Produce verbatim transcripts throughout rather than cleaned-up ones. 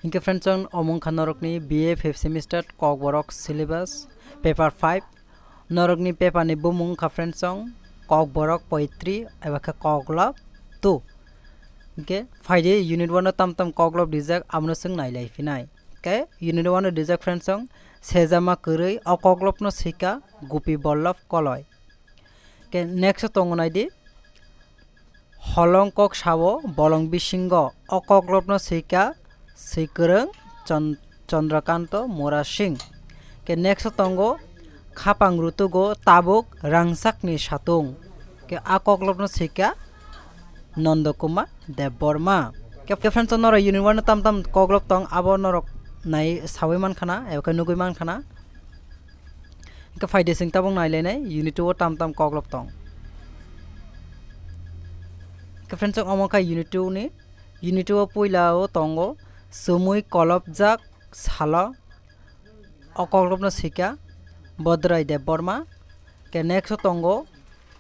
Hingke friends, chwng omong kha norokni B A fifth semester Kokborok syllabus paper five. Norokni paper ni bumung kha friends, chwng Kokborok poetry eba khe Koklop two. Hingke phaidi unit one o tam tam Koklop rijak, abono chwng nailai phinai. Ke unit one o rijak friends, chwng sejama kwrwi, o Koklopno swika Gopi Ballabh Koloi. Ke next o tongo naidi, holong kok sao bolong bisingo, o Koklopno swika swikwrwng Chon-, Chandrakanta Murasing. Ke next o tongo, khapang rutugo tabuk rangchakni satung. Ke a Koklopno swika Nanda Kumar Debbarma. Ke, ke friends, norok unit one tam tam Koklop tong, abo norok nai sawi mankhana, eba khe nugwi mankhana. Hingke phaidi chwng tabuk nailainai unit two o tam tam Koklop tong. Hingke friends, chwng omo kha unit two ni, unit two o puila o tongo chumui kolopjak salo, o Koklopno swika Bodrai Debbarma. Ke next o tongo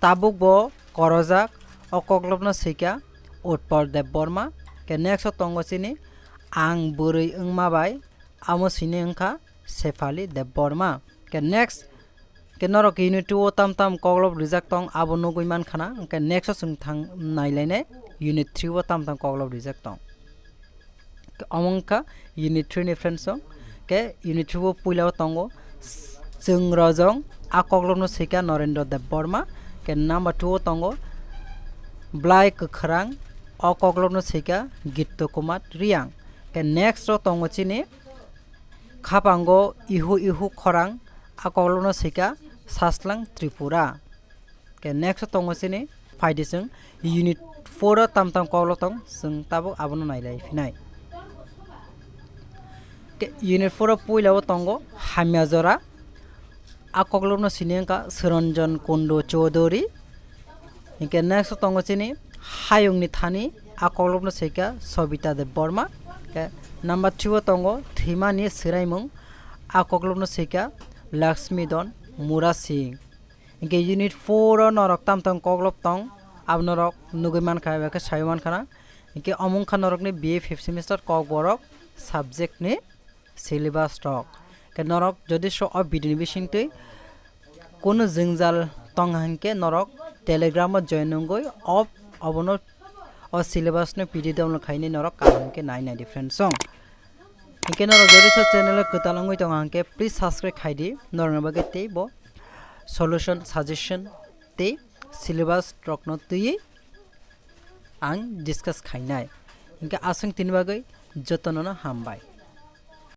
tabuk bo korojak, o Koklopno swika Utpal Debbarma. Ke next o tongo chini ang bwrwi wngma bai, amo sini wngkha Sefali Debbarma. Ke next, ke norok unit two o tam tam Koklop rijak tong, abo nugwi mankhana. Hingke next o chwng thang nailainai unit three o tam tam Koklop rijak tong. Omo wngkha unit three ni friends song. Ke unit three o puila o tongo chwng rojong, a Koklopno swika Narendra Debbarma. Ke number two o tongo Blai Kwkhrang, o Koklopno swika Gitto Kumar Riang. Ke next o tongo chini khapango ihu ihu khorang, a Koklopno swika Saslang Tripura. Ke next o tongo chini phaidi chwng unit four o tam tam Koklop tong, chwng tabuk abono nailai phinai. Ke unit four o puila o tongo Hamya Jora, a Koklopno sini wngkha Suranjan Kundu Chaudhary. Hingke next o tongo chini Hayungni Thani, a Koklopno swika Sobita Debbarma. Ke number three o tongo Thwimani Swraimung, a Koklopno swika Lakshmi Don Murasing. Hingke unit four o norok tam tam Koklop tong, abo norok nugwi mankha eba khe sawi mankhana. Hingke omo wngkha norokni B A fifth semester Kokborok subject ni syllabus rok. Ke norok jodi so o video ni bisingtwi kunu jwngjal tong hingke norok Telegram o join wngwi o, obono o syllabus no P D F download khainai norok kaham khe nai nai di friends song. Hingke norok jodi so channel o kwtal wngwi tong hingke please subscribe khai di, norokni bagwi tei bo solution, suggestion tei syllabus rokno twiwi ang discuss khainai. Hingke aswng tini bagwi jotono no hambai.